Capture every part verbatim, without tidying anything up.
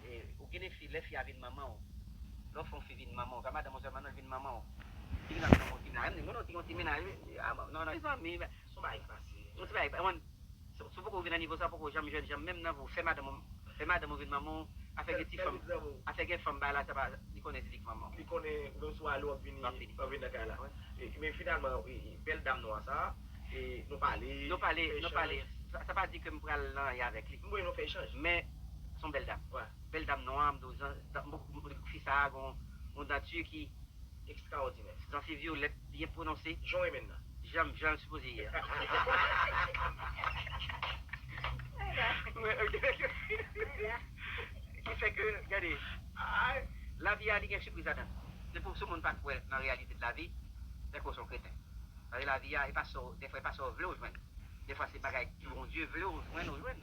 E, ou gen de fi, lè fi a vin manman w, lè w fè yon fi vin manman w, pa madanm ou sèlman, non, l vin manman w. Li vin ak manman w ki vin la, menm moun ki gen yon ti mennaj, wi, a, non, non, zanmi, men, se yon bagay ki pase. Yon ti bagay, mwen, si, si w poko rive nan nivo sa, w poko janm jwenn, janm menm nan, pou fè madanm ou, fè madanm ou vin manman w, afè gen ti fanm, afè gen fanm ba la, sa pa, li konnen se li ki manman w. Li konnen, ou menm si w ale, w ap vini, w ap vini nan kay la. E, men finalman, e, e, bèl dam nwa sa, e, nou pale, nou pale, nou pale. Sa, sa pa di ke m pral nan anyen avèk li. Wi, nou fè echanj. Men, se yon bèl dam. Bèl dam nwa, m di w, fi sa a gon, gon denti ki ekstraòdinè. Zansi vyolèt, byen pwononse. Jan w renmen nan. Jan, jan l sipoze ye a. Ki fè ke, gade, lavi a, li gen sipriz ladan l. Se pou si moun pa kwè nan reyalite de lavi, se ke w se yon kreten. Paske lavi a, e pa sa w, dèfwa, e pa sa w vle w jwenn. Dèfwa, se bagay ke Bondye vle w jwenn, ou jwenn.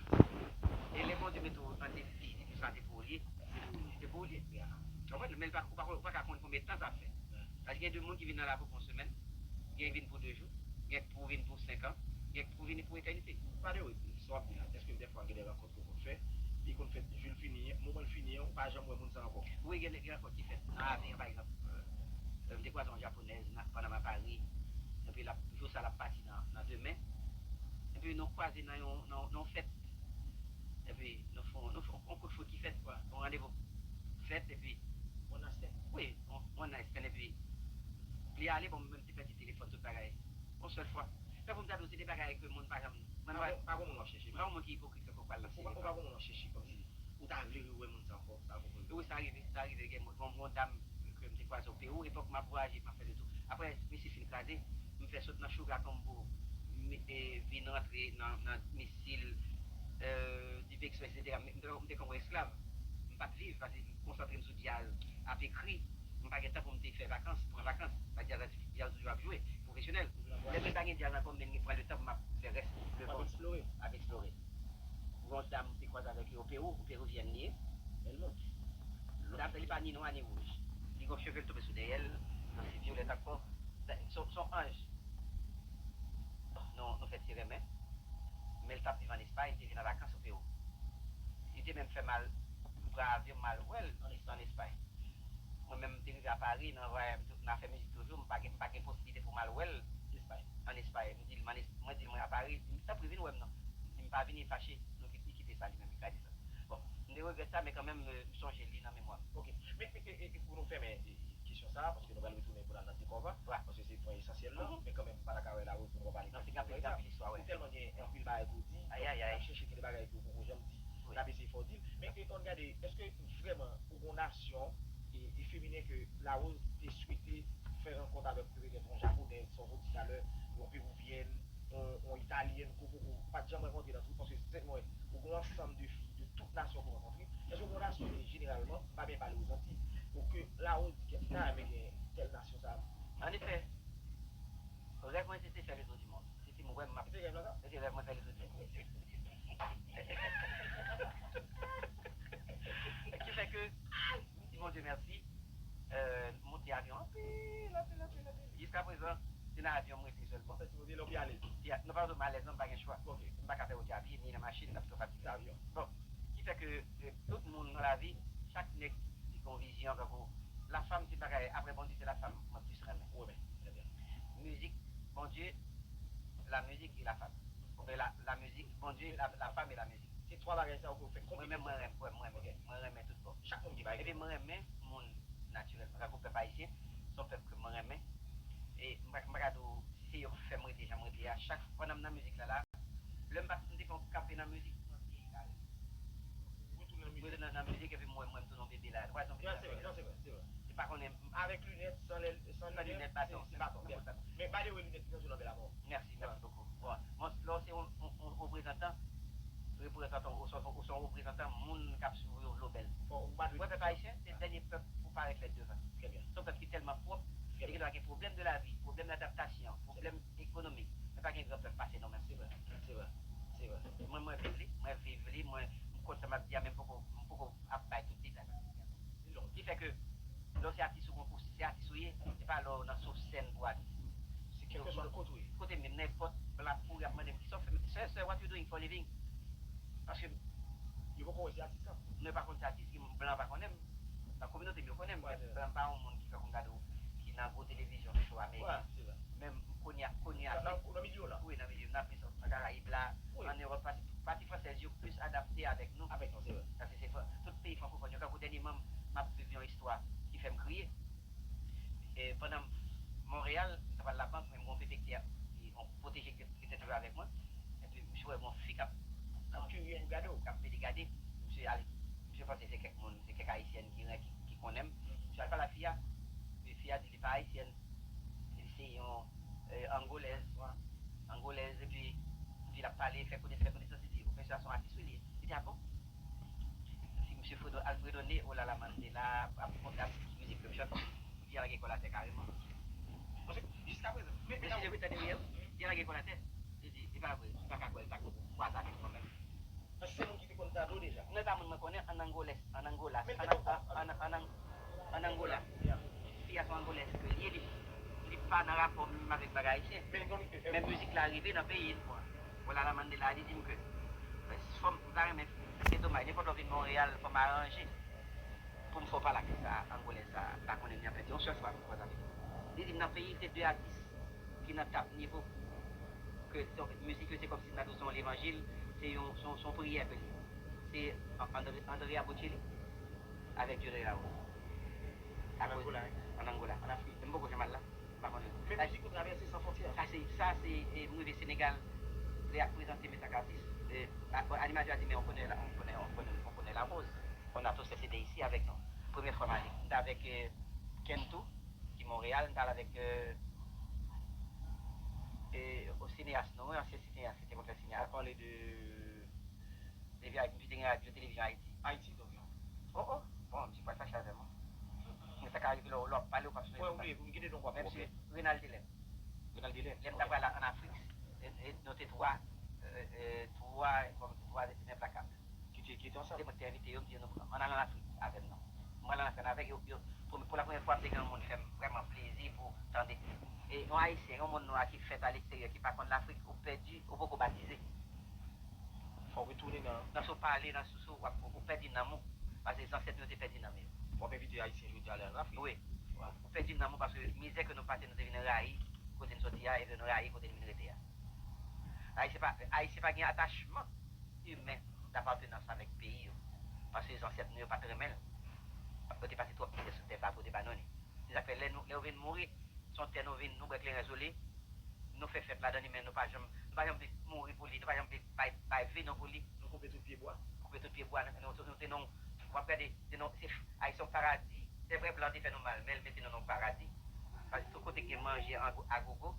E lè Bondye mete w nan defi, se pou sa, se pou ou li ye. Se pou ou li ye. Konprann? Men ou pa, ou pa, ou pa ka konn konbyen tan sa ap fè. Paske gen de moun ki vin nan lavi pou yon semèn, gen vin pou de jou, gen pou vin pou senk an, gen pou vin pou etènite. Padre, wi, sa w ap di la, èske dèfwa gen de rankont ke w konn fè, li konn fèt jou l fini, moman l fini an, ou pa janm wè moun sa ankò? Wi, gen, gen rankont ki fèt nan avi an, pa egzanp. Euh, m te kwaze yon japonèz nan, pandan m a Pari, epi l ap, jou sa l ap pati nan, nan demen, epi nou kwaze nan yon, nan, nan yon fèt, epi nou fè, nou fè yon kout fout ki fèt, kwa, yon randevou fèt, epi one night stand. Wi, yon one night stand, epi li ale, bon, mwen menm te pèdi telefòn, tout bagay, yon sèl fwa. Fè pou m ta di w, se de bagay ke moun pa janm, mwen pa, pa gon moun w ap chèche, m pa yon moun ki ipokrit, tankou pral nan sinema. Ou pa gon moun w ap chèche, kòmsi ou ta vle rewè moun sa ankò, sa ankò. Wi, sa rive, sa rive, gen moun, yon, yon dam ke m te kwaze o Pewou, epòk m ap vwayaje, m ap fè de tou. Apre, misye fin kraze, m fè sot nan Sugar Combo, m, e, vin rantre nan, nan misil, euh, Divi Express, etsetera. M, m te, m te kòm yon esklav. M pa t viv, paske m konsantre m sou djaz, ap ekri. M pa gen tan pou m te fè vakans, pran vakans. Sa djaz la, djaz toujou ap jwe, pwofesyonèl. Lè m pa gen djaz ankò, men m pran le tan pou m ap fè rès, le bon, ap eksplore. Ap eksplore. Gon dam m te kwaze avèk li o Pewou, yon peruvyèn li ye. Bèl moun. Dam sa, li pa ni nwa ni wouj. Li gon cheve l tonbe sou dèyè l, nan se vyolèt ankò. Se, se yon anj. Nou, nou fè ti renmen. Men l t ap viv ann Espay, li te vin an vakans o Pewou. Li te menm fè mal, m pran avyon, m al wè l ann Espay. Mwen menm, m te rive a Pari, nan vwayaj, m tou, nan afè mizik toujou, m pa gen, m pa gen posiblite pou m al wè l Espay, ann Espay. M di l, m ann Es-, mwen di l, mwen a Pari, li di, tanpri, vin wè m non. M di, m pa vini, fache. Nou ki-, li kite sa, li menm, li ka di sa. Bon, m te regrèt sa, men kanmenm, euh, m sonje li nan memwa m. Ok. Men, men, e, e, e pou nou fèmen, e, e, kesyon sa a, paske nou pral retounen pou n al nan Tekòva, paske se pwen esansyèl lan, men kanmenm, m pa ta ka wè Larose pou nou pa pale de sa. Ou tèlman gen anpil bagay pou w di, donk, n ap chèche gen de bagay ke w poko janm di, n ap eseye fè w di l. Men, e, ann gade, èske vrèman, ou gon nasyon, e, e feminen ke Larose te swete fè rankont avèk, petèt yon japonèz, sa w di talè, yon peruvyèn, yon, yon italyèn, ke w poko, pa t janm rankontre nan tout, paske sètènman, ou gon ansanm de fi de tout nasyon ke w rankontre. Èske w gon nasyon ke jeneralman, m pa byen pale Ozantiy, ou ke Larose di ke m ta renmen gen tèl nasyon sa? Ann efè, rèv mwen se te fè le tour du monde. Depi m wè m ap. Se te rèv la sa? Se te rèv mwen fè le tour du monde. Ki fè ke m di Bondye mèsi, euh, m monte avyon anpil, anpil, anpil, anpil. Jiska prezan, se nan avyon m rete sèlman. Fè ti monte lè w pi alèz. Pi a-, non, pa bezwen m alèz, non, m pa gen chwa. Ok. M pa ka fè wout a pye, ni nan machin, m ap twò fatige. Se avyon. Bon, ki fè ke, euh, tout moun nan lavi, chak nèg li gen yon vizyon, tankou la femme, se bagay, apre Bondye, se la femme mwen plis renmen. Ou renmen, trè byen. Mizik, Bondye, la musique et la femme. Oubyen la, la musique, Bondye, la, la femme et la musique. Se twa bagay sa yo ke w fè konpetityon. Mwen menm, mwen renmen, mwen, mwen renmen, mwen renmen tout bò. Chak moun gen bagay. Epi mwen renmen moun natirèlman. Tankou pèp ayisyen, se yon pèp ke mwen renmen. E m pa, m pa ka di w, si se yo k fè m rete jan m rete a, chak, pandan m nan mizik la, la, lè m pa t, m te fè yon kanpe nan mizik, mwen te egare. Retounen nan mizik. Retounen nan, nan mizik, epi m wè mwen, m tounen yon bebe la. Ou pa t yon bebe la. Non, se vre, non, se vre, se vre. Li pa konnen. Avèk linèt, san lè, san linèt, se baton. Men, by the way, linèt ki nan zye w lan bèl a mò. Mèsi, mèsi bokou. Bon, mwen, lè w se yon, yon, yon reprezantan, reprezantan, ou se, ou se yon reprezantan moun k ap swiv ou, yo vle w bèl. Ou pa dwe. Mwen, pèp ayisyen, se dènye pèp pou parèt lè devan. Trè byen. Se yon pèp ki tèlman pwòp, li gen dwa gen pwoblèm de lavi, pwoblèm ladaptasyon, pwoblèm ekonomik, men pa gen gran pèp pase nou menm. Se vre, se vre, se vre. Mwen, mwen viv li, mwen viv li, mwen, m konn sa m ap di a, men m poko, m poko ap bay tout detay paske li ap long. Ki fè ke lè w se atis ou, ou se atis ou ye, se pa lè w nan sou sèn pou atis. Se kèlkeswa kote w ye. Kote m ye, nenpòt blan ap kouri ap mande m kisa w fè. Sir, sir, what you doing for living? Paske yo poko Non, yo pa konn se atis, ki blan pa konnen m. Nan kominote m, yo konnen m. Blan pa yon moun ki fè konn gade w, ki nan gwo televizyon, show ameriken. Menm kounye a, kounye a, wi, nan milye m nan, plis nan Karayib la, ann Ewòp, pati fransèz yo plis adapte avèk nou. Avèk nou, se vre. Paske se tout peyi frankofòn yo. Kankou dènyèman, m ap viv yon istwa ki fè m kriye. E pandan m Monreyal, m t ap al labank, men m gen yon benefektè, yon pwoteje ki te toujou avèk mwen. Epi misye wè m yon fi k ap, k ap, k ap pede gade. Misye al, misye panse se kèk moun, se kèk ayisyèn ki, ki, ki konnen m. Misye al pale ak fi a. Epi fi a di li pa ayisyèn. Li se yon eh, angolèz. Angolèz, epi, epi l ap pale, fè konesans, fè konesans, li di, "Ou mesye a se yon atis, wi, li ye." Li di, "A bon?" Si misye Fredo, Alfredo Ne, Olala Mandela, ap, ap, ap mizik ke m chante, li alage kò l atè kareman. Paske, jiskaprezan, men, men, mesye David, tande wi, li alage kò l atè. Li di, "E pa vre, m pa ka kwè l, sa k kwaze avèk mwen menm." Paske se moun ki te konn Dado deja. Non, e pa moun mwen konnen, an Angolès, an Angola, an, an, an, an, an Angola. Fi a se yon Angolèz ke li ye, li, li pa nan rapò menm avèk bagay ayisyen. Men mizik la rive nan peyi l. Olala Mandela, li di m ke, eh, fò m, m ta renmen, se domaj, nenpòt lè w vin Monreyal, fò m aranje pou m fè w pale ak fi sa, Angolèz sa, m pa konnen li anpil, se yon sèl fwa m kwaze avèk li. Li di m nan peyi l, se de atis ki nan top nivo. Ke se, mizik yo se kòmsi m ta di w se yon levanjil, se yon, se yon, se yon priyè ke li ye. Se An-, André, Andrea Bocelli avèk Johnny Raoul. An Angola, wi. An Angola. An Afrik. M poko janm al la. M pa konnen. Men mizik nou travèse san fwontyè. Sa se, sa se, e, m rive Senegal, lè y ap prezante m e sa k atis. E, a, bon, animatè a di, "Men on connaît la, on connaît, on connaît, on connaît la Rose. On a tous ses C D ici avec nous." Premye fwa m ale. M t avèk, e, Kentou, ki Monreyal, m t al avèk, e, e, o sineyas nou, wi, ansyen sineyas, ki te konn fè sineyas. Pale de T V Haïti, m te gen radyo, televizyon Ayiti. Ayiti, donk. Oh, oh. Bon, misye pral fache avè m, wi. Men sa ka rive lè w, lè w ap pale, ou p ap sonje. Mwen, wi, m kite non w ap. Menm si Renald Hélène. Renald Hélène. Lè m t ap pral an Afrik, e, e, nou te twa, e, e, twa, kòm twa enplakab. Ki te, ki te ansanm. Se mwen ki te envite yo, m di yo, "Nou, ann al an Afrik avè m, non." Mwen al an Afrik avèk yo, yo, pou, pou la premyè fwa, m te gen yon moun fè m vrèman plezi pou tande. E yon Ayisyen, yon moun nwa ki fèt alegzeryè, ki pa konn Lafrik, ou pèdi, ou poko batize. Fò w retounen nan. Nan sa w pale, nan sa w, w ap, ou pèdi nanm ou. Paske zansèt nou yo te pèdi nanm yo. W ap envite Ayisyen jodi a ale an Afrik. Wi. Ou pèdi nanm ou paske mizè ke nou pase, nou te vin rayi kote n soti a, epi nou rayi kote n vin rete a. Ayisyen pa, Ayisyen pa gen atachman imen, dapatenans avèk peyi yo. Paske zansèt nou yo pa t renmen l. Yo te pase twòp mizè sou tè sa pou te ba nou li. Se sa k fè lè nou, lè yo vin mouri, se yon tè nou vin, nou bwè kleren sou li, nou fè fèt ladan li, men nou pa janm, nou pa janm vle mouri pou li, nou pa janm vle bay, bay vi nou pou li. Nou koupe tout pye bwa. Koupe tout pye bwa, nou, nou, nou te nan, w ap gade, te nan, se, Ayiti se yon paradi. Se vre blan te fè nou mal, men l mete nou nan yon paradi. Paske tout kote gen manje a go-, a gogo,